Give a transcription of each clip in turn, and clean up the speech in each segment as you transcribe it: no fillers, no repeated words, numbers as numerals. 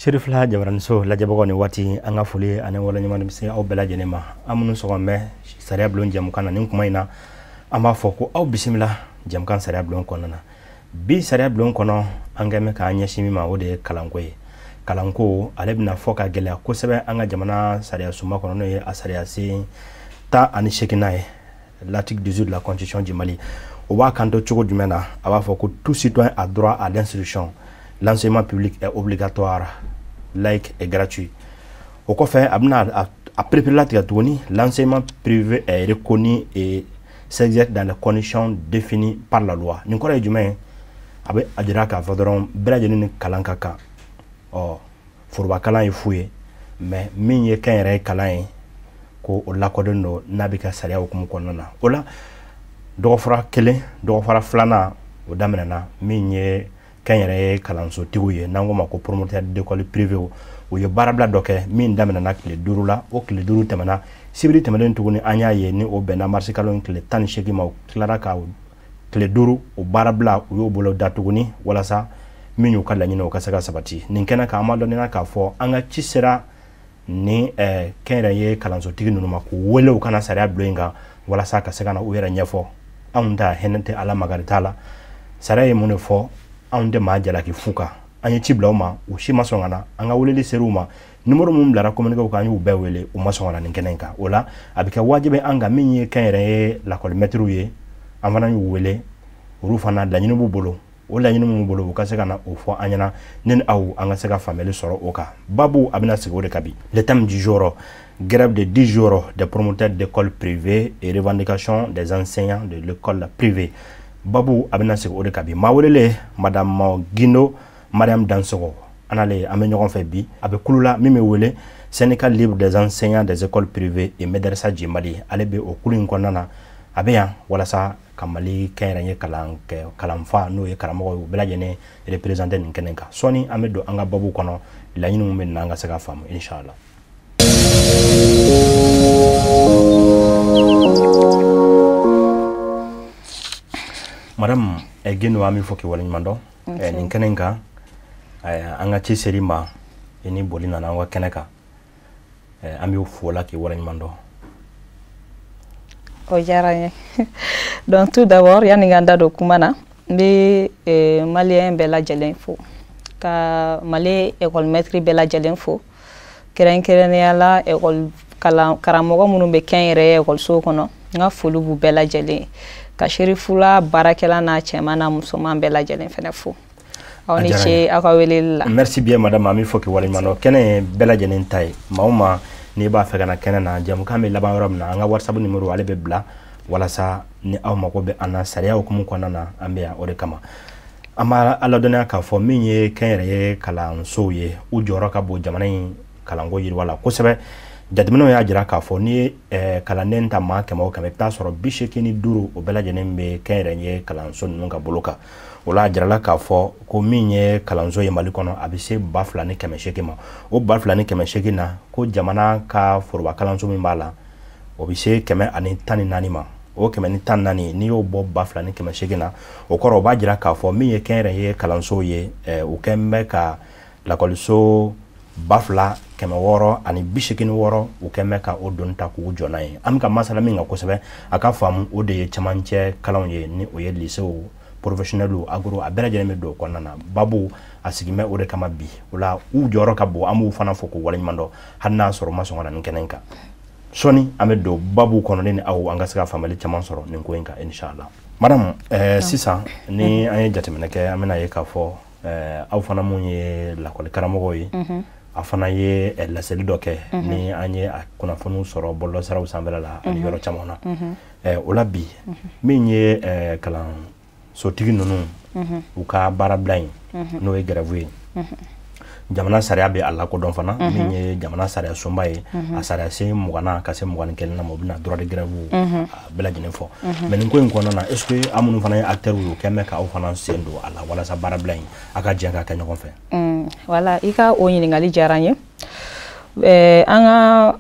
Cherifla Jabaraniso lajɛbagaw ni waati an ka foli ani waleɲuman bɛ se aw bɛɛ lajɛlen ma. An minnu sɔgɔmɛ bɛ sariya bulon jɛmukan na nin kuma in na, an b'a fɔ ko aw bisimila jɛmukan sariya bulon kɔnɔna na. Bi sariya bulon kɔnɔ, an kɛn bɛ k'an ɲɛsin min ma, o de ye kalanko ye. Kalanko ale bɛna fɔ ka gɛlɛya kosɛbɛ an ka jamana sariya sunba kɔnɔ, n'o ye a sariya sen 18nan ye, l'article 18 de la Constitution du Mali. O b'a kanto cogo jumɛn na? A b'a fɔ ko tout citoyen a droit à l'instruction, l'enseignement public est obligatoire, laïque et gratuit. O kɔfɛ, a bɛna a pereperelatigɛ tuguni: l'enseignement privé est reconnu et s'exerce dans les conditions définies par la loi. Nin kɔrɔ ye jumɛn ye? A bɛ a jira k'a fɔ dɔrɔn bɛɛ lajɛlen ni kalan ka kan. Ɔ, foroba kalan ye fu ye, mais min ye kɛnyɛrɛye kalan ye, ko o lakodɔnnen don n'a bɛ ka sariya hukumu kɔnɔna na. O la, dɔgɔfura kelen, dɔgɔfura filanan, o daminɛna. Min ye kɛnyɛrɛye kalansotigiw ye, n'an ko ma ko promoteur d'école privée, u ye baarabila dɔ kɛ min daminɛna tile 5 la. O tile 5 tɛmɛna sibiri tɛmɛnen tuguni, an y'a ye ni o bɛnna marisi kalo in tile 18 ma, u tilara ka tile 5 o baarabila, u y'o bolo da tuguni walasa min y'u ka laɲini, o ka se ka sabati. Nin kɛnɛ kan, an b'a dɔnniya k'a fɔ an ka ci sera ni kɛnyɛrɛye kalansotigi ninnu ma, k'u wele u kana sariya bulon in kan walasa ka se ka na u yɛrɛ ɲɛfɔ. Anw ta hinɛ tɛ Ala, makari t'a la. Sariya ye mun de fɔ? Anw tɛ maa jalaki fu kan. An ye ci bila u ma, u si ma sɔn ka na. An ka weleli ser'u ma, numéro mun bilara communiqué kan, an y'u bɛɛ wele, u ma sɔn ka na nin kɛnɛ in kan. O la, a bɛ kɛ wajibi an kan. Min ye kɛnyɛrɛye lakɔlimɛtiriw ye, an fana y'u wele. Olu fana laɲini b'u bolo. O laɲini minnu bolo, u ka se ka na o fɔ an ɲɛna, ne ni aw, an ka se ka faamuyali sɔrɔ o kan. Babu a bɛna sigi o de kan bi. Le thème du jour: grève de 10 jours des promoteurs d'écoles privées et revendications des enseignants de l'école privée. Babu a bɛna sigi o de kan bi. Maa welelen, Madame Guindo Mariam Dansogo, an n'ale an bɛ ɲɔgɔn fɛ bi. A bɛ kulu la min bɛ wele Syndicat libre des enseignants des écoles privées et médersa du Mali. Ale bɛ o kulu in kɔnɔna na. A bɛ yan walasa ka Mali kɛnyɛrɛye kalan kɛ kalanfa, n'o ye karamɔgɔ ye, u bɛɛ lajɛlen représenté nin kɛnɛ kan. Sɔɔni an bɛ don an ka babu kɔnɔ, laɲini min bɛ na, an ka se ka faamu, inshallah. Madame Guindo, an bɛ fɔ k'i waleɲuman dɔn nin kɛnɛ in kan. An ka ci ser'i ma, i ni boli nana an ka kɛnɛ kan. An bɛ fo la k'i waleɲuman dɔn. O diyara n ye. Donc tout d'abord, yanni n ka n da don kuma na, n bɛ maliyɛn bɛɛ lajɛlen fo, ka Mali école maître bɛɛ lajɛlen fo, kɛrɛnkɛrɛnnenya la école kalan karamɔgɔ minnu bɛ kɛnyɛrɛye ekɔliso kɔnɔ. N ka foli b'u bɛɛ lajɛlen ye, ka Cherifula baarakɛla n'a cɛman n'a musoman bɛɛ lajɛlen fɛnɛ fo. Aw ni ce aw ka weleli la. Merci bien madame, an bɛ fɔ k'i waleɲuman dɔn. Kɛnɛ ye bɛɛ lajɛlen ta ye. Maa o maa n'i b'a fɛ ka na kɛnɛ na, jɛmukan bɛ laban yɔrɔ min na, an ka WhatsApp numéro ale bɛ bila walasa ni aw mago bɛ an na sariya hukumu kɔnɔna na, an bɛ yan o de kama. An b'a ladɔnniya k'a fɔ min ye kɛnyɛrɛye kalansow ye, u jɔyɔrɔ ka bon jamana in kalanko yiriwa la kosɛbɛ. Jateminɛw y'a jira k'a fɔ n'i ye kalanden ta maa 100 o 100, i bɛ taa sɔrɔ 85, o bɛɛ lajɛlen bɛ kɛnyɛrɛye kalanso ninnu ka bolo kan. O la, a jirala k'a fɔ ko min ye kalanso ye Mali kɔnɔ, a bɛ se 2800 ma. O 2800 na, ko jamana ka foroba kalanso min b'a la, o bɛ se 114 ma. O 114, n'i y'o bɔ 2800 na, o kɔrɔ o b'a jira k'a fɔ min ye kɛnyɛrɛye kalansow ye, u kɛn bɛ ka lakɔliso 2686, u kɛn bɛ ka o doni ta k'u jɔ n'a ye. An bɛ ka masala min kan kosɛbɛ, a ka faamu, o de ye camancɛ kalanw ye, ni o ye lycée professionnel, agro, a bɛɛ lajɛlen bɛ don o kɔnɔna na. Babu a sigin bɛ o de kama bi. O la, u jɔyɔrɔ ka bon, an b'u fana fo k'u waleɲuman dɔn, hali n'a sɔrɔ u ma sɔn ka na nin kɛnɛ in kan. Sɔɔni an bɛ don babu kɔnɔ, ne ni aw, an ka se ka faamuyali caman sɔrɔ nin ko in kan, inshallah. Madame, sisan ni an ye jateminɛ kɛ, an bɛna ye k'a fɔ aw fana mun ye lakɔli karamɔgɔw ye, a fana ye laseli dɔ kɛ ni an ye a kunnafoniw sɔrɔ bɔlɔlɔsiraw sanfɛla la ani yɔrɔ caman na. O la bi, min ye kalansotigi ninnu u ka baarabila in, n'o ye grève ye, jamana sariya bɛ a lakodɔn fana. Min ye jamana sariya sunba ye, a sariya sen 20na ka se 21nan ma, o bɛna droit de grève a bɛɛ lajɛlen fɔ. Mais nin ko in kɔnɔna na, est ce que aw minnu fana ye acteurs ye, o kɛn bɛ k'aw fana sen don a la walasa baarabila in a ka jɛ ka kɛ ɲɔgɔn fɛ? Voilà, i ka o ɲininkali diyara n ye. An ka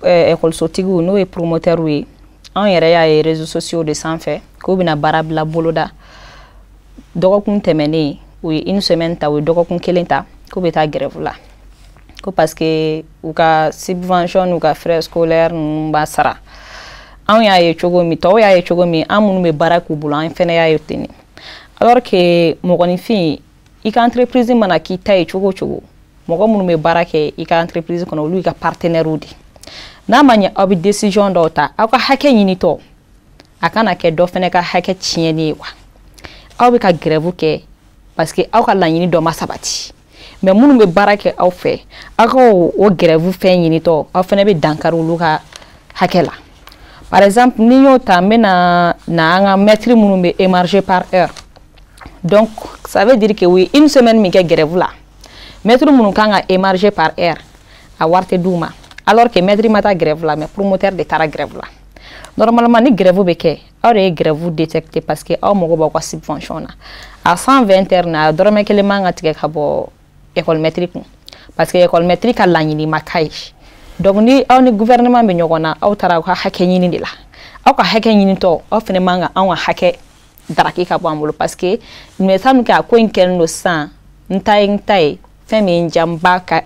ekɔlisotigiw, n'o ye promoteurs ye, anw yɛrɛ y'a ye réseaux sociaux de sanfɛ k'u bɛna baara bila boloda. Dɔgɔkun tɛmɛnen, u ye une semaine ta, u ye dɔgɔkun kelen ta k'u bɛ taa grève la. Ko parce que u ka subvention n'u ka frais scolaires ninnu b'a sara. Anw y'a ye cogo min, tɔw y'a ye cogo min, an minnu bɛ baara k'u bolo, an fɛnɛ y'a ye ten de. Alors que mɔgɔninfin, i ka entreprise mana k'i ta ye cogo o cogo, mɔgɔ minnu bɛ baara kɛ i ka entreprise kɔnɔ, olu y'i ka partenaires de. N'a ma ɲɛ aw bɛ décision dɔw ta, aw ka hakɛ ɲinitɔ, a kana kɛ dɔ fɛnɛ ka hakɛ tiɲɛni ye quoi. Aw bɛ ka grève kɛ parce que aw ka laɲini dɔ ma sabati, mais minnu bɛ baara kɛ aw fɛ, aw ka o grève fɛn ɲinitɔ, aw fɛnɛ bɛ dankari olu ka hakɛ la. Par exemple, ni y'o ta, n bɛna na an ka maître minnu bɛ émarger par heure. Donc ça veut dire que u ye une semaine min kɛ grève la, maître minnu kan ka émarger par heure, a wari tɛ d'u ma, alors que maître ma taa grève la, mais promoteur de taara grève la. Normalement, ni grève bɛ kɛ, aw de ye grève détecté parce que aw mago b'aw ka subvention na. A 120 heures na, a dɔrɔmɛ kelen man ka tigɛ ka bɔ école maître kun, parce que école maître ka laɲini ma k'a ye. Donc ni aw ni gouvernement bɛ ɲɔgɔn na, aw taara aw ka hakɛ ɲini de la. Aw ka hakɛ ɲinitɔ, aw fɛnɛ man ka anw ka hakɛ daraki ka bɔ an bolo, parce que mais sanu kɛ a ko in kɛlen don sisan, n ta ye n ta ye, fɛn min ye n diya, n b'a ka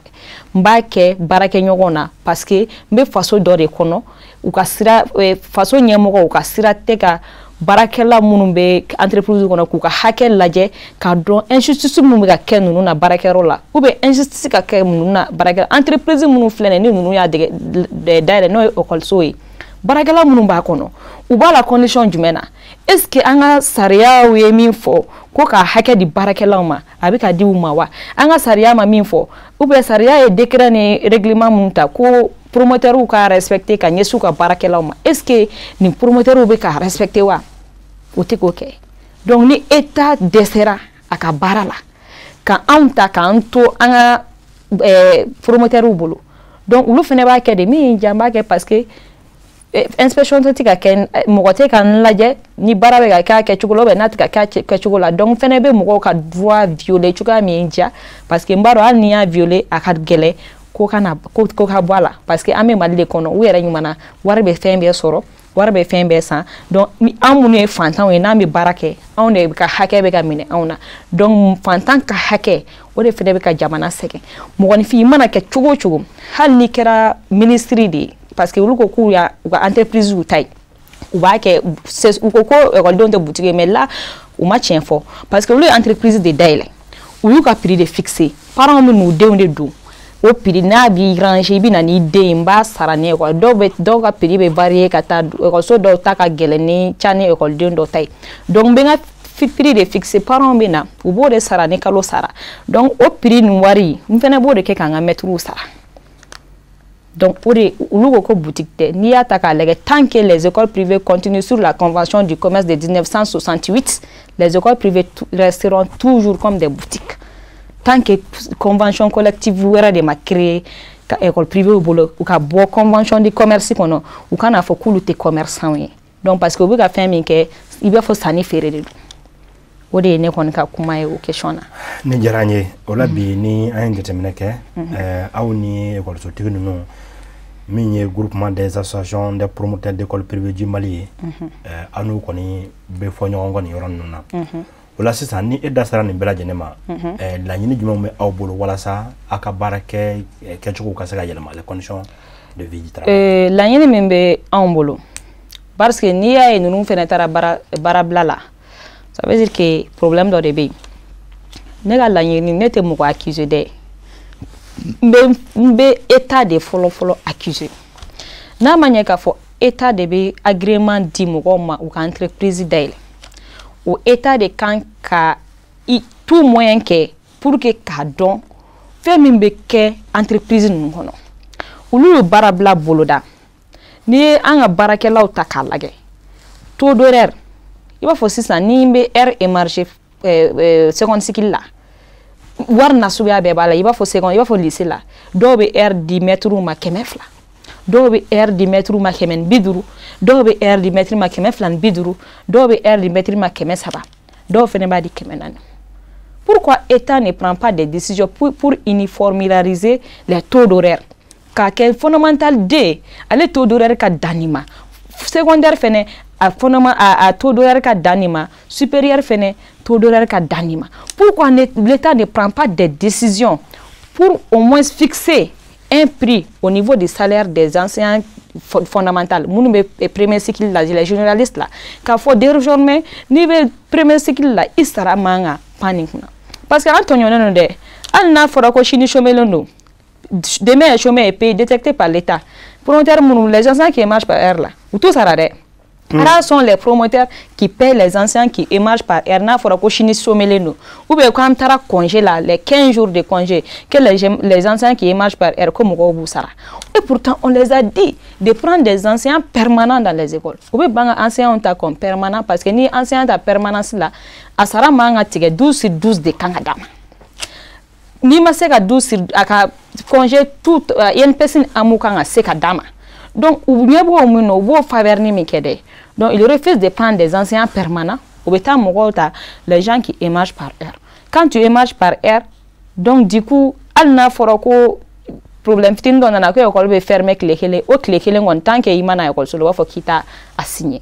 n b'a kɛ baarakɛɲɔgɔn na, parce que n bɛ faso dɔ de kɔnɔ, u ka sira, faso ɲɛmɔgɔw u ka sira tɛ ka baarakɛla minnu bɛ entreprise kɔnɔ k'u ka hakɛ lajɛ, k'a dɔn injustice minnu bɛ ka kɛ ninnu na baarakɛyɔrɔ la, ou bien injustice ka kɛ ninnu na baarakɛ entreprise minnu filɛ nin ye, ni ninnu y'a dɛgɛ dayɛlɛ, n'o ye ekɔliso ye, baarakɛla minnu b'a kɔnɔ, u b'a la condition jumɛn na? Est ce que an ka sariyaw ye min fɔ ko ka hakɛ di baarakɛlaw ma, a bɛ ka di u ma wa? An ka sariya ma min fɔ, ou bien sariya ye décret ni règlement minnu ta ko promoteurw ka respecter ka ɲɛsin u ka baarakɛlaw ma, est ce que nin promoteurw bɛ ka respecter wa? U tɛ k'o kɛ. Donc ni État dɛsɛra a ka baara la ka anw ta k'an to an ka promoteurw bolo, donc olu fana b'a kɛ de min ye diya n b'a kɛ, parce que inspection tɛ ka kɛ, mɔgɔ tɛ ka n lajɛ ni baara bɛ ka kɛ a kɛcogo la ou bien n'a tɛ ka kɛ a kɛcogo la. Donc n fɛnɛ bɛ mɔgɔw ka droit violer cogoya min diya, parce que n b'a dɔn hali ni y'a violer, a ka gɛlɛn ko ka na ko ka bɔ a la, parce que an bɛ Mali de kɔnɔ, u yɛrɛ ɲuman na, wari bɛ fɛn bɛɛ sɔrɔ, wari bɛ fɛn bɛɛ san. Donc an minnu ye fantanw ye, n'an bɛ baara kɛ, anw de ka hakɛ bɛ ka minɛ anw na. Donc fantan ka hakɛ, o de fɛnɛ bɛ ka jamana sɛgɛn. Mɔgɔninfin, i mana kɛ cogo o cogo, hali n'i kɛra ministre de ye, parce que olu ko k'u y'a u ka entreprise y'u ta ye, u b'a kɛ, u ko ko ekɔlidenw tɛ butigi ye, mais là u ma tiɲɛ fɔ, parce que olu ye entreprise de dayɛlɛ, u y'u ka prix de fixer. Parents bɛ n'u denw de don o prix, n'a b'i ranger, i bɛ na n'i den ye, n b'a sara ni ekɔli dɔw bɛ, dɔw ka prix bɛ varier ka taa ekɔliso dɔw ta ka gɛlɛn ni ca ni ekɔliden dɔw ta ye. Donc n bɛ n ka prix de fixer, parents bɛ na, u b'o de sara ni kalo sara. Donc o prix nin wari, n fɛnɛ b'o de kɛ k'an ka mɛtiriw sara. Donc o de olu ko ko boutique tɛ. N'i y'a ta k'a lajɛ, tant que les écoles privées continuent sur la convention du commerce de 1968, les écoles privées resteront toujours comme des boutiques, tant que convention collective wɛrɛ de ma créer ka école privée bolo, u ka bɔ convention du commerce kɔnɔ, u kana fɔ k'olu tɛ commerçant ye. Donc parce que u bɛ ka fɛn min kɛ, i b'a fɔ sanni feere de don. O de ye ne kɔni ka kuma ye o question na. Ni diyara n ye. O la bi, ni an ye jateminɛ kɛ, aw ni ekɔlisotigi ninnu min ye groupement des associations des promoteurs d'école privée du Mali ye, aw n'u kɔni bɛ fɔ ɲɔgɔn kɔ nin yɔrɔ ninnu na. O la sisan, ni e da sera nin bɛɛ lajɛlen ma, laɲini jumɛn bɛ aw bolo walasa aw ka baara kɛ kɛcogo ka se ka yɛlɛma, les conditions de vie du travail? Laɲini min bɛ anw bolo, parce que n'i y'a ye ninnu fɛnɛ taara baarabila la, ça veut dire que problème dɔ de bɛ yen. Ne ka laɲini, ne tɛ mɔgɔ accuser dɛ, n bɛ État de fɔlɔ fɔlɔ accuser. N'a ma ɲɛ k'a fɔ État de bɛ agrément di mɔgɔw ma u ka entreprise dayɛlɛ, o État de kan ka i tout moyen kɛ pour que k'a dɔn fɛn min bɛ kɛ entreprise ninnu kɔnɔ. Olu ye baarabila boloda. N'i ye an ka baarakɛlaw ta k'a lajɛ, taux d'horaire, i b'a fɔ sisan ni n bɛ heure émarger seconde cycle la, wari nasuguya bɛɛ b'a la. I b'a fɔ seconde, i b'a fɔ lycée la, dɔw bɛ heure di mɛtiriw ma 200, dɔw bɛ heure di mɛtiriw ma 150, dɔw bɛ heure di mɛtiri ma 250, dɔw bɛ heure di mɛtiri ma 300, dɔw fana b'a di 400. Pourquoi État ne prend pas des décisions pour uniformiser les taux d'horaire, k'a kɛ fondamental D ale taux d'horaire ka dan nin ma, secondaire fɛnɛ a fondement a taux d'horaire ka dan nin ma, supérieur fɛnɛ taux d'horaire ka dan nin ma? Pourquoi l'État ne prend pas des décisions? pour au moins fixer un prix au niveau du salaire des enseignants fondamentaux, minnu bɛ premier cycle la, les généralistes la, k'a fɔ désormais n'i bɛ premier cycle la, i sara man ka pan nin kunna, parce que an tɔɲɔnen don dɛ. Hali n'a fɔra ko sini chômelen don, demain est chômé et payé, détecté par l'État, promoteur minnu, les enseignants qui émargent par heure là, u t'u sara dɛ. Rares sont les promoteurs qui paient les enseignants qui émargent par heure. N'a fɔra ko sini chômelen don, ou bien k'an taara congé la, les 15 jours de congé, que les enseignants qui émargent par heure, ko mɔgɔw b'u sara. Et pourtant, on les a dit de prendre des enseignants permanents dans les écoles. U bɛ ban ka enseignants ta comme permanent, parce que ni enseignant ta permanence la, a sara man ka tigɛ, 12 sur 12 de kan ka d'a ma. N'i ma se ka 12 sur, a ka congé tout, INPS ni AMO kan ka se ka d'a ma. Donc u ɲɛ b'o min na, u b'o faveur ni min kɛ dɛ. Donc ils refusent de prendre des enseignants permanents. U bɛ taa mɔgɔw ta, les gens qui émargent par heure. Quand tu émarges par heure, donc du coup, hali n'a fɔra ko problème fitinin dɔ nana, ko école bɛ fermer tile kelen, o tile kelen kɔni, tant que i ma na école la, u b'a fɔ k'i t'a a signer.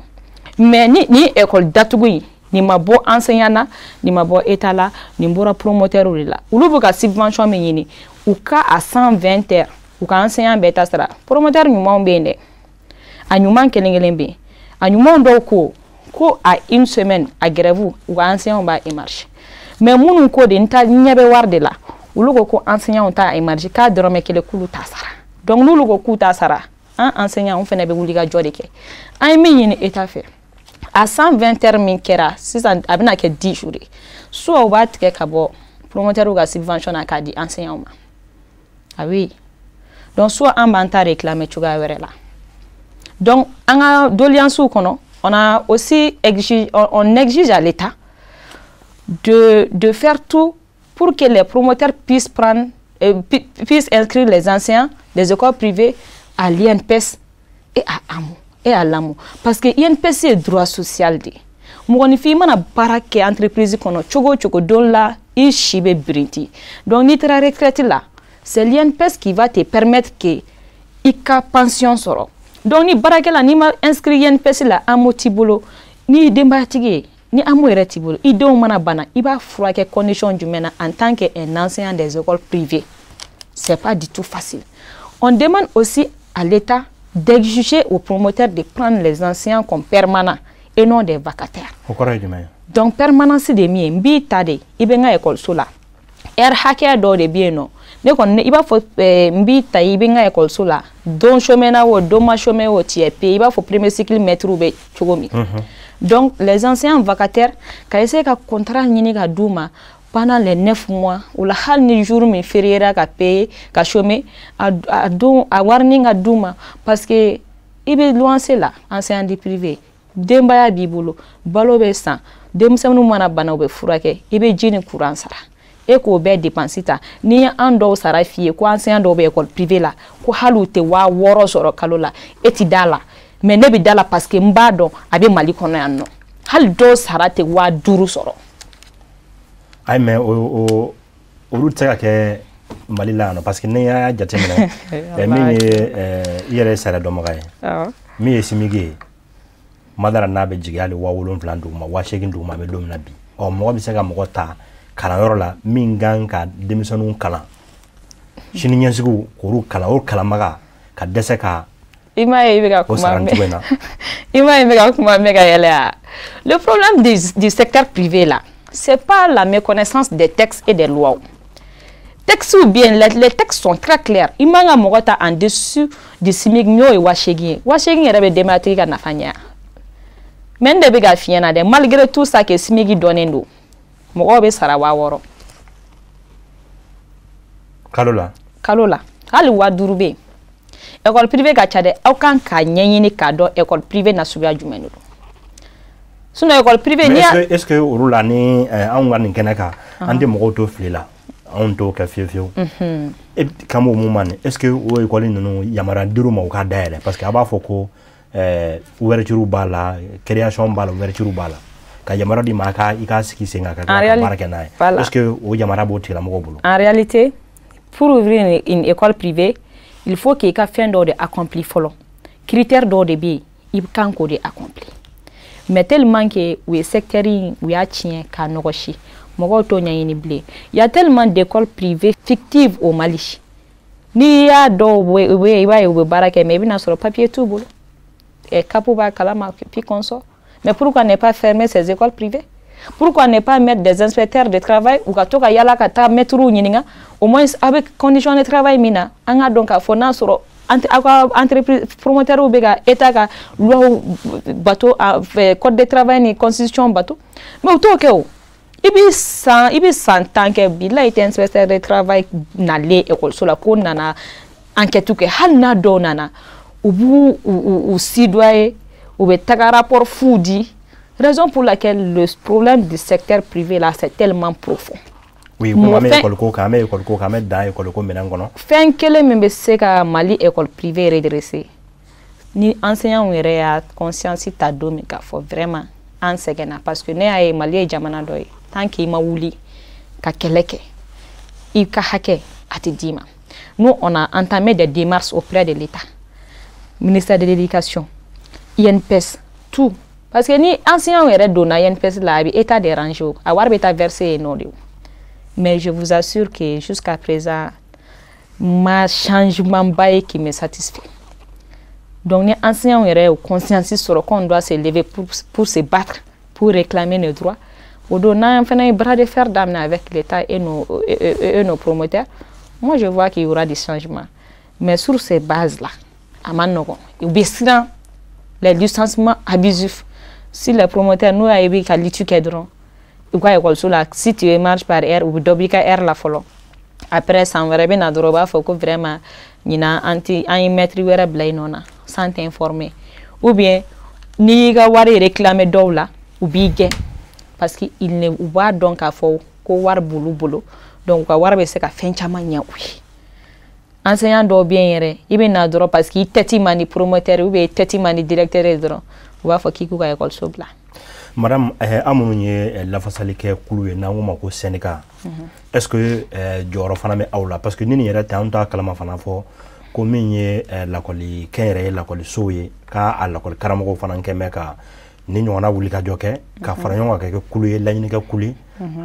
Mais ni école datugu in, nin ma bɔ enseignant na, nin ma bɔ État la, nin bɔra promoteur de la. Olu bɛ ka subvention min ɲini, u ka a 120 heures, u ka enseignant bɛɛ ta sara. Promoteur ɲumanw bɛ yen dɛ, a ɲuman kelen kelen bɛ yen. A ɲuman dɔw ko ko a une semaine a grève, u ka enseignant b'a émarger. Mais minnu ko de n ta ɲɛ bɛ wari de la, olu ko ko enseignant t'a émarger, k'a dɔrɔmɛ kelen k'olu t'a sara. Donc n'olu ko k'u t'a sara, an enseignant fana bɛ wuli ka jɔ de kɛ. An ye min ɲini État fɛ, a 120 heures min kɛra sisan, a bɛna kɛ 10 jours ye, soit u b'a tigɛ ka bɔ promoteur ka subvention na k'a di enseignant ma. Ah oui, donc soit an b'an ta réclamer cogoya wɛrɛ la. Donc an ka doléances kɔnɔ, on a aussi exige, on exige à l'État de faire tout pour que les promoteurs puissent inscrire les enseignants des écoles privées à l'INPS et à AMO et à l'AMO, parce que INPS ye droit social de ye. Mɔgɔninfin, i mana baara kɛ entreprise kɔnɔ cogo o cogo, don la i si bɛ birinti. Donc n'i taara retraite la, c'est l'INPS qui va te permettre que i ka pension sɔrɔ. Donc ni baarakɛla n'i ma inscrit INPS la, AMO t'i bolo, n'i ye denbayatigi ye, ni AMO yɛrɛ t'i bolo, i denw mana bana, i b'a furakɛ condition jumɛn na en tant que un enseignant des écoles privées? C'est pas du tout facile. On demande aussi à l'État d'exiger aux promoteurs de prendre les enseignants comme permanents et non des vacataires. O kɔrɔ ye jumɛn ye? Donc permanence de min ye, n b'i ta de, i bɛ n ka ekɔliso la, heure hakɛya dɔw de bɛ yen nɔ. Ne kɔni, i b'a fɔ n b'i ta, i bɛ n ka ekɔliso la, don chômé na o, don ma chômé o, tu es payé, i b'a fɔ premier cycle maître bɛ cogo min. Donc les enseignants vacataires, ka essayer ka contrat ɲini ka d'u ma pendant les 9 mois o la, hali ni jour min férié ka payer, ka chômer, a don a warinin ka d'u ma, parce que i bɛ luwanse la, enseignant du privé, denbaya b'i bolo, balo bɛ san, denmisɛnninw mana bana, u bɛ furakɛ, i bɛ ji ni courant sara, e k'o bɛɛ dépense ta. N'i ye an dɔw sara f'i ye ko enseignant dɔw bɛ école privée la, ko hali u tɛ 6000 sɔrɔ kalo la, e ti da la, mais ne bɛ da la, parce que n b'a dɔn a bɛ Mali kɔnɔ yan nɔ, hali dɔw sara tɛ 5000 sɔrɔ. Ayi, mais o olu tɛ se ka kɛ Mali la yan nɔ, parce que n'i y'a jateminɛ, min ye i yɛrɛ ye sariya dɔnbaga ye, min ye SMIG ye, madara n'a bɛ jigin hali 7000 duguma, 8000 duguma, an bɛ don min na bi, ɔ mɔgɔ bɛ se ka mɔgɔ ta kalanyɔrɔ la min kan ka denmisɛnninw kalan, sini ɲɛsigiw k'olu kalan, o kalanbaga ka dɛsɛ ka I m'a ye, i bɛ ka o kuma sara nin cogo in na. I m'a ye, i bɛ ka kuma mɛn ka yɛlɛ wa? Le problème du secteur privé là, c'est pas la méconnaissance des textes et des lois. Textes ou bien les textes sont très clairs. I man ka mɔgɔ ta en dessous du SMIC, n'o ye 8000 ye. 8000 yɛrɛ bɛ denbayatigi ka nafa ɲɛ. Mais n de bɛ ka f'i ɲɛna dɛ, malgré tout ça que SMIC dɔnnen don, mɔgɔw bɛ sara 6000. Kalo la? Kalo la, hali 5000 bɛ yen. École privée ka ca dɛ. Aw kan k'a ɲɛɲini k'a dɔn école privée na suguya jumɛn de don. Sinon école privée Mais n'i y'a est-ce que olu la, ni anw ka nin kɛnɛ kan, an tɛ mɔgɔw to fili la, anw t'o kɛ fiyewu fiyewu. E kan b'o mun ma nin, est-ce que o école ninnu yamaruya dir'u ma u k'a dayɛlɛ? Parce que a b'a fɔ ko ouverture b'a la, création b'a la, ouverture b'a la, ka yamaruya di ma a ka i k'a sigi sen kan ka tila ka baara kɛ n'a ye. Voilà. Est-ce que o yamaruya b'o tigilamɔgɔw bolo? En réalité, pour ouvrir une école privée, il faut k'i ka fɛn dɔw de accompli fɔlɔ. Critère dɔw de bɛ yen, i kan k'o de accompli. Mais tellement que u ye secteur in, u y'a tiɲɛ k'a nɔgɔsi, Mɔgɔw t'o ɲɛɲini bilen. Il y a tellement d'écoles privées fictives au Mali. N'i y'a dɔw bɛ yen, i b'a ye u bɛ baara kɛ, mais i bɛna sɔrɔ papier t'u bolo. CAP b'a kalama, puis consort. Mais pourquoi ne pas fermer ces écoles privées? Pourquoi ne pas mettre des inspecteurs de travail u ka to ka yala ka taa maîtres ɲininka, au moins a bɛ condition de travail min na, an ka dɔn k'a fɔ n'a sɔrɔ aw ka entreprise promoteur bɛ ka état ka loi bato, code de travail ni constitution bato? Mais u t'o kɛ. O i bɛ san 10 kɛ, bilahi, i tɛ inspecteur de travail nalen ekɔliso la ko nana enquête kɛ. Hali n'a dɔw nana, u b'u u soudoyer, u bɛ taga rapport fu di. Raison pour laquelle le problème du secteur privé là, c'est tellement profond. Oui, kuma an bɛ école ko kan, an bɛ école ko kan, an bɛ dan école ko minɛn kɔnɔ. Fɛn kelen min bɛ se ka Mali école privée redresser, ni enseignants yɛrɛ y'a conscience ta don min k'a fɔ vraiment an sɛgɛnna, parce que ne y'a ye, Mali ye jamana dɔ ye, tant qu'i ma wuli ka kɛlɛ kɛ, i ka hakɛ a tɛ d'i ma. Nous, on a entamé des démarches auprès de l'État, ministère de l'Éducation, INPS, tout, parce que ni enseignants yɛrɛ donna INPS la, a bɛ État déranger, o a wari bɛ taa verser yen nɔ de. O mais je vous assure que jusqu'à présent, ma changement ba ye qui me satisfait. Donc ni enseignants yɛrɛ ye conscience sɔrɔ qu'on doit se lever pour se battre, pour réclamer nos droits, o don n'an fana ye bras de fer daminɛ avec l'État et nos promoteurs, moi je vois qu'il y aura des changements. Mais sur ces bases là, a man nɔgɔn, u bɛ siran les licenciements abusifs. Si les promoteurs n'u y'a ye i bɛ ka lutte kɛ dɔrɔn u ka ekɔliso la, si tu marches par heure, u bɛ dɔ b'i ka heure la fɔlɔ. Après, san wɛrɛ bɛ na dɔrɔn, u b'a fɔ ko vraiment ɲinan an ti an ye maître wɛrɛ bila i nɔ na sans t'informer, ou bien n'i y'i ka wari réclamer dɔw la, u b'i gɛn, parce que il ne u b'a dɔn k'a fɔ ko wari b'olu bolo, donc u ka wari bɛ se ka fɛn caman ɲɛ u ye. Enseignant dɔw bɛ yen yɛrɛ, i bɛ na dɔrɔn parce que i tête man di promoteur ou bien i tête man di directeur ye dɔrɔn, u b'a fɔ k'i k'u ka ekɔliso bila. Madame, an minnu ye lafasali kɛ kulu ye, n'an k'o ma ko syndicat, est ce que jɔyɔrɔ fana bɛ aw la? Parce que ni nin yɛrɛ tɛ, an t'a kalama fana fɔ ko min ye lakɔli kɛnyɛrɛye lakɔlisow ye, k'a a lakɔli karamɔgɔw fana kɛ mɛ ka ni ɲɔgɔnna wuli ka jɔ kɛ ka fara ɲɔgɔn kan ka kɛ kulu ye, laɲinikɛ kulu ye,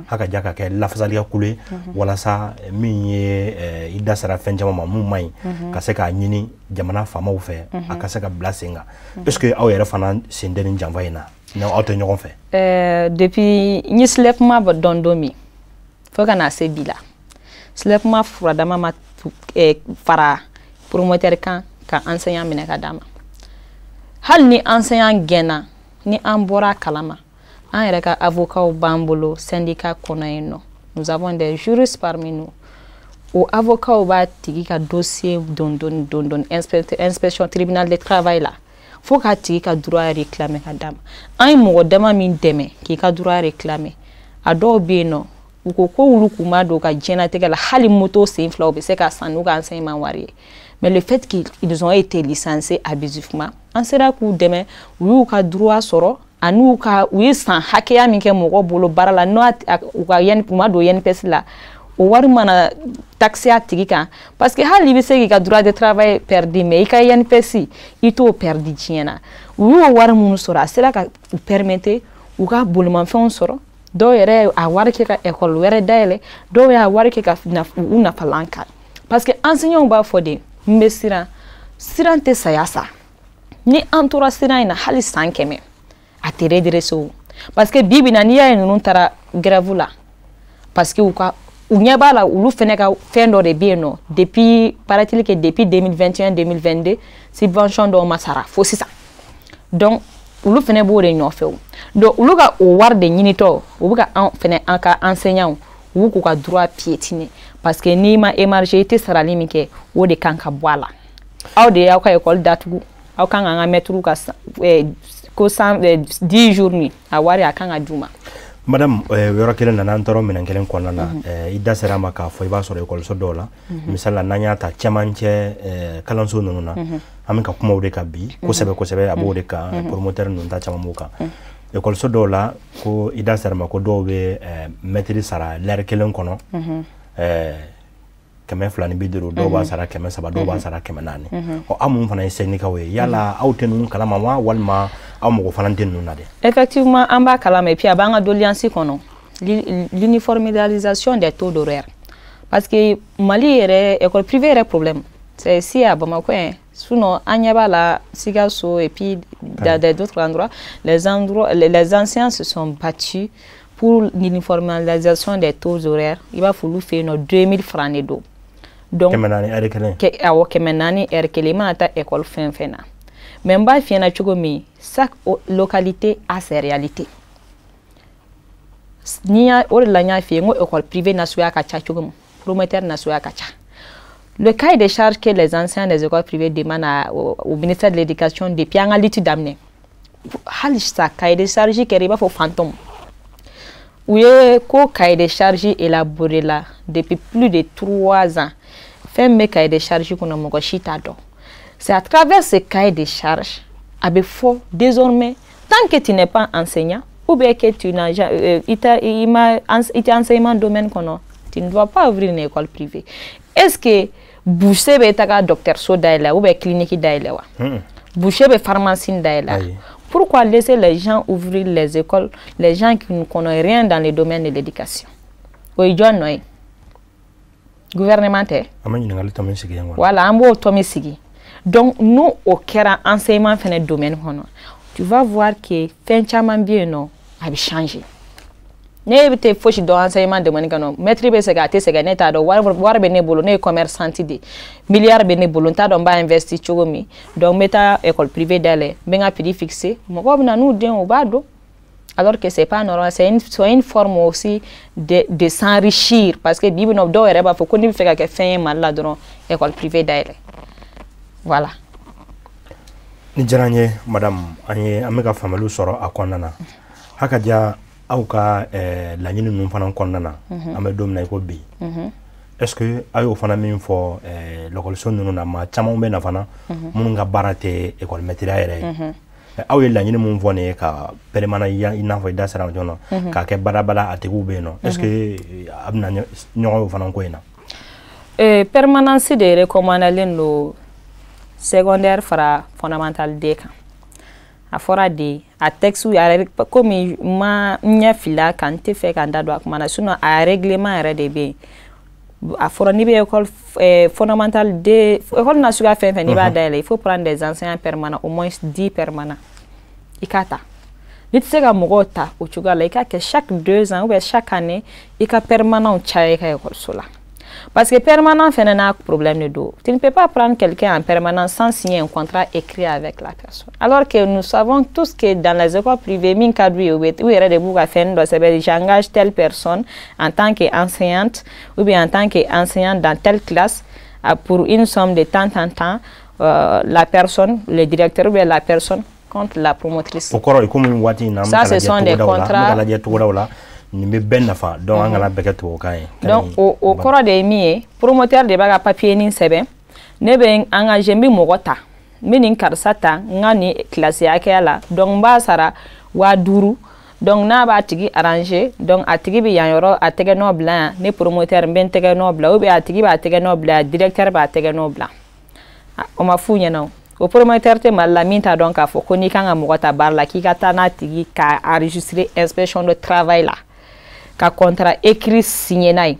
ha ka ja ka kɛ lafasalikɛ kulu ye, walasa min ye i da sera fɛn caman ma mun man ɲi, ka se k'a ɲini jamana faamaw fɛ a ka se ka bila sen kan. Est ce que aw yɛrɛ fana sen tɛ nin janfa in na, n'aw tɛ ɲɔgɔn fɛ? Depuis n ye SLEPMA dɔn don min fo ka na se bi la, SLEPMA furadama ma fara promoteur kan ka enseignant minɛ ka d'a ma. Hali ni enseignant gɛnna, ni an bɔra a kalama, an yɛrɛ ka avocats b'an bolo syndicat kɔnɔ yen nɔ. Nous avons des juristes parmi nous. O avocats b'a tigi ka dossier don dɔɔni don dɔɔni inspection tribunal de travail la, fo k'a tigi ka droit réclamer ka d'a ma. An ye mɔgɔ dama min dɛmɛ k'i ka droit réclamer, a dɔw bɛ yen nɔ, u ko ko olu kun b'a don ka diɲɛlatigɛ la, hali moto sen fila u bɛ se ka san n'u ka enseignement wari ye. Mais le fait qu'ils ont été licenciés abusivement, an sera k'u dɛmɛ, u y'u ka droit sɔrɔ, ani u ka u ye san hakɛya min kɛ mɔgɔ bolo baara la, n'o u ka u ma don INPS la, o wari mana taxer a tigi kan. Parce que hali i bɛ se k'i ka droit de travail perdu, mais i ka INPS, i t'o perdu diɲɛ na. U y'o wari minnu sɔrɔ, a sera ka u permettre u ka bolimafɛnw sɔrɔ. Dɔw yɛrɛ a wari kɛ ka école wɛrɛ dayɛlɛ, dɔw y'a wari kɛ ka u nafalan kan, parce que enseignants b'a fɔ de n bɛ siran. Siran tɛ saya sa. Ni an tora siran in na hali san 100, a tɛ redresser o. Parce que bi bi in na, n'i y'a ye ninnu taara grève la, parce que u ka u ɲɛ b'a la, olu fɛnɛ ka fɛn dɔ de bɛ yen nɔ depuis, paraît-il que depuis 2021 2022, subvention dɔw ma sara fo sisan. Donc olu fɛnɛ b'o de nɔfɛ. O donc olu ka o wari de ɲinitɔ, u bɛ ka an fɛnɛ, an ka enseignants, u b'u k'u ka droit piétiner, parce que n'i ma émarger, i tɛ sarali min kɛ, o de kan ka bɔ a la. Aw de y'aw ka école datugu, aw kan k'an ka maîtres ka ko 110 jours min a wari a kan ka d'u ma. Madame, yɔrɔ kelen na, n'an taara minɛn kelen kɔnɔna na, i da sera a ma k'a fɔ i b'a sɔrɔ ekɔliso dɔw la, misali la, n'an y'a ta cɛmancɛ kalanso ninnu na, an bɛ ka kuma o de kan bi kosɛbɛ kosɛbɛ, a b'o de kan, promoteur ninnu ta caman b'o kan. Ekɔliso dɔw la, ko i da sera ma ko dɔw bɛ mɛtiri sara lɛri kelen kɔnɔ 250, dɔw b'a sara 300, dɔw b'a sara 400. Ɔ, aw minnu fana ye syndicat ye, yala aw tɛ ninnu kalama wa, walima aw mɔgɔ fana tɛ ninnu na dɛ? Effectivement, an b'a kalama, et puis a b'an ka doléance kɔnɔ. L'uniformisation des taux d'horaire. Parce que Mali yɛrɛ, école privée yɛrɛ problème, c'est ici à Bamako, hein. Sinon an ɲɛ b'a la Sikasso et puis dans d'autres endroits, les enseignants se sont battus pour l'uniformisation des taux horaires. I b'a fɔ olu fɛ yen nɔ, 2000 francs de don. Donc 400 heure kelen. Awɔ, 400 heure kelen, i mana taa école fɛn fɛn na. Mais n b'a f'i ɲɛna cogo min, chaque localité a ses réalités. N'i y'a o de la, n y'a f'i ye n ko école privée nasuguya ka ca cogo min, promoteur nasuguya ka ca. Le cahier de charges que les enseignants des écoles privées demandent au ministère de l'Éducation depuis an ka lutte daminɛ, hali sa cahier de charge kɛra i b'a fɔ fantôme. U ye ko cahier de charge élaboré la depuis plus de 3 ans, fɛn min bɛ cahier de charge kɔnɔ, mɔgɔ si t'a dɔn. C'est à travers ce cahier de charge a bɛ fɔ désormais, tant que tu n'es pas enseignant ou bien que tu n'as i tɛ i ma i tɛ enseignement domaine kɔnɔ, tu ne dois pas ouvrir une école privée. Est-ce que boucher bɛ taga dɔgɔtɔrɔso dayɛlɛ ou bien clinique dayɛlɛ wa? Boucher bɛ pharmacie dayɛlɛ? Pourquoi laisser les gens ouvrir les écoles, les gens qui ne connaissent rien dans le domaine de l'éducation? O ye jɔn nɔ ye? Gouvernement tɛ? An bɛ ɲininkali tɔ min sigi yen kɔnɔ. Voilà, an b'o tɔ min sigi. Donc n'o o kɛra enseignement fɛnɛ domaine kɔnɔ, tu vas voir que fɛn caman bɛ yen nɔ, a bɛ changer. Ne bɛ tɛ fosi dɔn enseignement domaine kɔnɔ, maître bɛ sɛgɛn, a tɛ sɛgɛn, ne t'a dɔn. Wari bɛ ne bolo, ne ye commerçante de, milliard bɛ ne bolo, n t'a dɔn n b'a investir cogo min. Donc n bɛ taa école privée dayɛlɛ, n bɛ n ka prix fixer, mɔgɔw bɛ na n'u denw, u b'a don. Alors que c'est pas normal, c'est une forme aussi de s'enrichir, parce que bi bi in na, dɔw yɛrɛ b'a fɔ ko n'i bɛ fɛ ka kɛ fɛn ye Mali la dɔrɔn, école privée dayɛlɛ. Voilà. Ni diyara n ye, madame. An ye an bɛ ka faamuyaliw sɔrɔ a kɔnɔna na. Haka diya aw ka laɲini ninnu fana kɔnɔna na, an bɛ don min na i ko bi, est ce que aw y'o fana min fɔ lakɔliso ninnu na, maa caman bɛ na fana minnu ka baara tɛ école maître yɛrɛ ye, aw ye laɲini mun fɔ nin ye ka permanent, i n'a fɔ i da sera joona k'a kɛ badabada, a tigiw bɛ yen nɔ, est ce que a bɛna ɲɔgɔn ye o fana ko in na? Permanence de recommandalen don secondaire fara fondamental D kan. A fɔra de, a texte yɛrɛ, komi ma n ɲɛ filila kan, n tɛ fɛ ka n da don a kuma na, sinon a règlement yɛrɛ de bɛ yen. A fɔra n'i bɛ école fondamentale D, école na suguya fɛn fɛn n'i b'a dayɛlɛ, il faut prendre des enseignants permanents, au moins 10 permanents i k'a ta. N'i tɛ se ka mɔgɔw ta o cogoya la, i k'a kɛ chaque 2 ans ou bien chaque année, i ka permanent caya i ka école la. Parce que permanent fɛnɛ n'a problème de don. Tu ne peux pas prendre quelqu'un en permanence sans signer un contrat écrit avec la personne. Alors que nous savons tous que dans les écoles privées, min ka d'u ye, u bɛ u yɛrɛ de b'u ka fɛn dɔ sɛbɛn: j'engage telle personne en tant qu'enseignante ou bien en tant qu'enseignante dans telle classe pour une somme de tant tant tant, la personne, le directeur ou bien la personne contre la promotrice. O kɔrɔ ye komi waati in na, an bɛ Ça, ce sont des contrats. ka lajɛ togodaw la, nin bɛ bɛɛ nafa, donc an kana bɛɛ kɛ tubabukan ye. Donc o kɔrɔ de ye min ye, promoteur de b'a ka papier nin sɛbɛn: ne bɛ n engagé, n bɛ mɔgɔ ta, n bɛ nin karisa ta n ka nin kilasi hakɛya la, donc n b'a sara 5000. Donc n'a b'a tigi arranger, donc a tigi bɛ yan yɔrɔ a tɛgɛ nɔ bila yan, ne promoteur n bɛ n tɛgɛ nɔ bila, ou bien a tigi b'a tɛgɛ nɔ bila yan, directeur b'a tɛgɛ nɔ bila. O ma f'u ɲɛna. O promoteur tɛ Mali la min t'a dɔn k'a fɔ ko n'i kan ka mɔgɔ ta baara la, k'i ka taa n'a tigi ka enregistrer inspection de travail la, ka contrat écrit signé n'a ye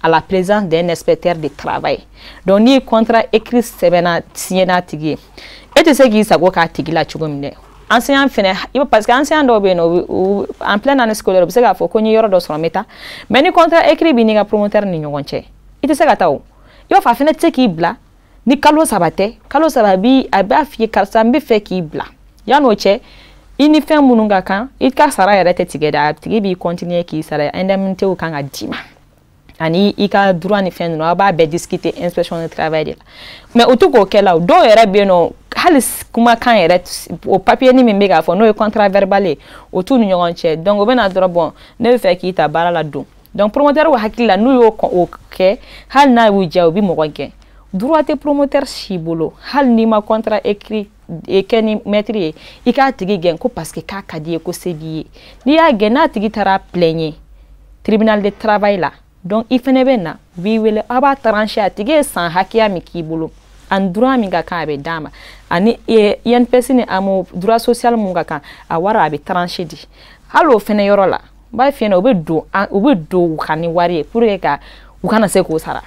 à la présence d'un inspecteur de travail. Donc n'i ye contrat écrit sɛbɛnna, signé n'a tigi ye, e tɛ se k'i sago k'a tigi la cogo min dɛ. Enseignant fɛnɛ i b'a, parce que enseignant dɔw bɛ yen nɔ, en pleine année scolaire, u bɛ se k'a fɔ ko n ye yɔrɔ dɔ sɔrɔ, n bɛ taa. Mais ni contrat écrit b'i n'i ka promoteur ni ɲɔgɔn cɛ, i tɛ se ka taa. O i b'a fɔ a fɛnɛ tɛ se k'i bila ni kalo 3 tɛ. Kalo 3 bi, a b'a f'i ye: karisa, n bɛ fɛ k'i bila. Yan'o cɛ, i ni fɛn minnu ka kan, i ka sara yɛrɛ tɛ tigɛ dɛ, a tigi b'i continuer k'i sara, indemnité kan ka d'i ma, ani i ka droit ni fɛn ninnu, aw b'a bɛɛ discuter inspection de travail de la. Mais o tɛ k'o kɛ la. O dɔw yɛrɛ bɛ yen nɔ, hali kumakan yɛrɛ, o papier ni min bɛ k'a fɔ n'o ye contrat verbal ye, o t'u ni ɲɔgɔn cɛ. Donc o bɛ na dɔrɔn: bon, ne bɛ fɛ k'i ta baara la don. Donc promoteur hakili la, n'u y'o o kɛ, hali n'a y'u diya, u bɛ mɔgɔ gɛn. Droit tɛ promoteur si bolo, hali n'i ma contrat écrit kɛ ni maître ye, i k'a tigi gɛn ko parce que k'a ka di ye, ko se b'i ye. N'i y'a gɛn, n'a tigi taara plaigner tribunal de travail la, donc i fɛnɛ bɛ na, u b'i wele, aw b'a trancher, a tigi ye san hakɛya min k'i bolo ani droit min ka kan, a bɛ d'a ma, ani INPS ni AMO, droit social mun ka kan, a wari a bɛ trancher di. Hali o fɛnɛ yɔrɔ la. N b'a f'i ɲɛna, u bɛ don u kan ni wari ye pour que ka u kana se k'o sara.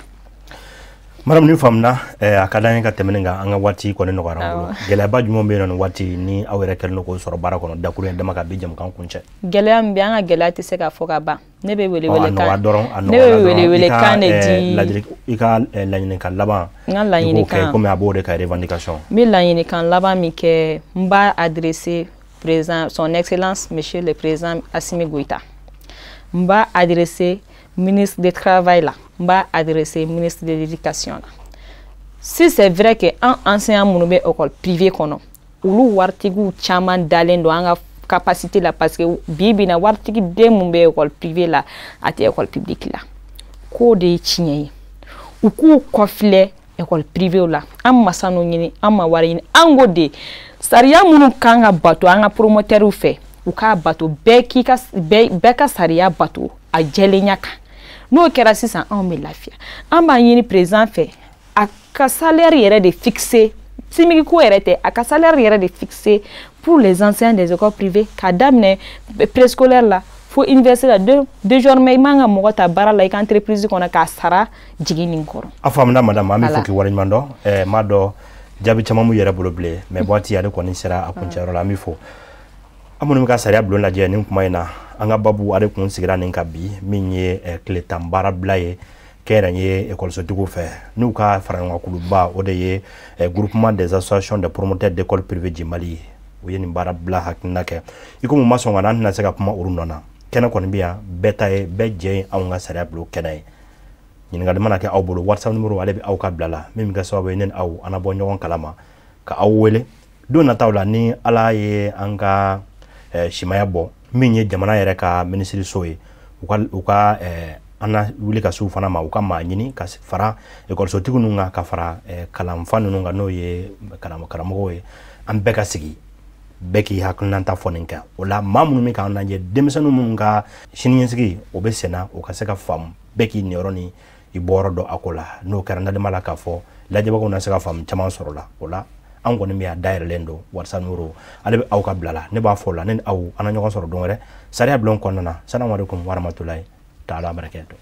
Madame, ni faamuna, a ka d'an ye ka tɛmɛ nin kan. An ka waati kɔni nɔgɔyara an bolo. Gɛlɛyaba jumɛn bɛ yen nɔ nin waati ni aw yɛrɛ kɛlen don k'o sɔrɔ baara kɔnɔ, dakuruɲɛ dama ka bi jamukan kuncɛ? Gɛlɛya min bɛ an ka, gɛlɛya tɛ se ka fɔ ka ban. Ne bɛ wele Ɔ, a wele nɔgɔya kan dɔrɔn, a ne bɛ nɔgɔya wele dɔrɔn. wele I ka, kan de di. I ka laɲinikan laban, N ka i k'o kɛ laɲinikan komi a b'o de ka revendication. N bɛ laɲinikan laban min kɛ, n b'a adressé président, son excellence monsieur le président Assimi Goïta, n b'a adressé ministre du travail la, n b'a adressé ministre de l'éducation la. Si c'est vrai que an enseignant minnu bɛ école privée kɔnɔ, olu waritigiw caman dalen don an ka capacité la, parce que bi bi in na, waritigi den mun bɛ école privée la, a tɛ école publique la, k'o de ye tiɲɛ ye. U k'u kɔfilɛ école privée la. An ma sanu ɲini, an ma wari ɲini. An ko de sariya minnu kan ka bato an ka promoteurw fɛ, u k'a bato. Bɛɛ k'i ka, bɛɛ ka sariya bato a jɛlenya kan. N'o kɛra sisan, anw bɛ lafiya. An b'a ɲini président fɛ, a ka salaire yɛrɛ de fixer, SMIG ko yɛrɛ tɛ, a ka salaire yɛrɛ de fixer pour les enseignants des écoles privées, k'a daminɛ préscolaire la fo université la. Désormais, i man ka mɔgɔ ta baara la i ka entreprise kɔnɔ k'a sara jigin nin kɔrɔ. A faamuna, madame, an bɛ fɔ Voilà. k'i waleɲuman dɔn. M'a dɔn jaabi caman b'u yɛrɛ bolo bilen, mais waati ale kɔni sera a kuncɛyɔrɔ la. An bɛ fo an minnu bɛ ka sariya bulon lajɛ nin kuma in na. An ka babu ale kun sigira nin kan bi, min ye tile 10 baara bila ye kɛnyɛrɛye ekɔlisotigiw fɛ n'u ka faraɲɔgɔnkuluba, o de ye groupement des associations de promoteurs d'école privée du Mali ye. U ye nin baara bila hakilina kɛ i komi u ma sɔn ka na, an tɛna se ka kuma olu nɔ na. Kɛnɛ kɔni bɛ yan, bɛɛ ta ye, bɛɛ jɛ ye anw ka sariya bulon kɛnɛ ye. Ɲininkali mana kɛ aw bolo, WhatsApp numéro ale bɛ aw ka bila la, min bɛ kɛ sababu ye ne ni aw an na bɔ ɲɔgɔn kalama ka aw wele don nataw la. Ni Ala ye an ka simaya bɔ, min ye jamana yɛrɛ ka minisiriso ye, u ka an na wuli ka se u fana ma, u ka maa ɲini ka fara ekɔlisotigiw ninnu kan, ka fara kalanfa ninnu kan, n'o ye karamɔgɔw ye. An bɛɛ ka sigi, bɛɛ k'i hakilinata fɔ nin kan. O la, maa minnu bɛ k'an lajɛ, denmisɛnnin minnu ka siniɲɛsigi o bɛ senna, o ka se ka faamu, bɛɛ k'i niyɔrɔ ni i bɔyɔrɔ dɔn a ko la. N'o kɛra, n dalen b'a la k'a fɔ lajɛbagaw na se ka faamu caman sɔrɔ la. O la, an kɔni bɛ a dayɛlɛlen don. WhatsApp numéro ale bɛ aw ka bila la. Ne b'a fɔ o la, ne ni aw an na ɲɔgɔn sɔrɔ don wɛrɛ sariya bulon kɔnɔna na. Salamu aleykum warahmatulahi taala barakatuh.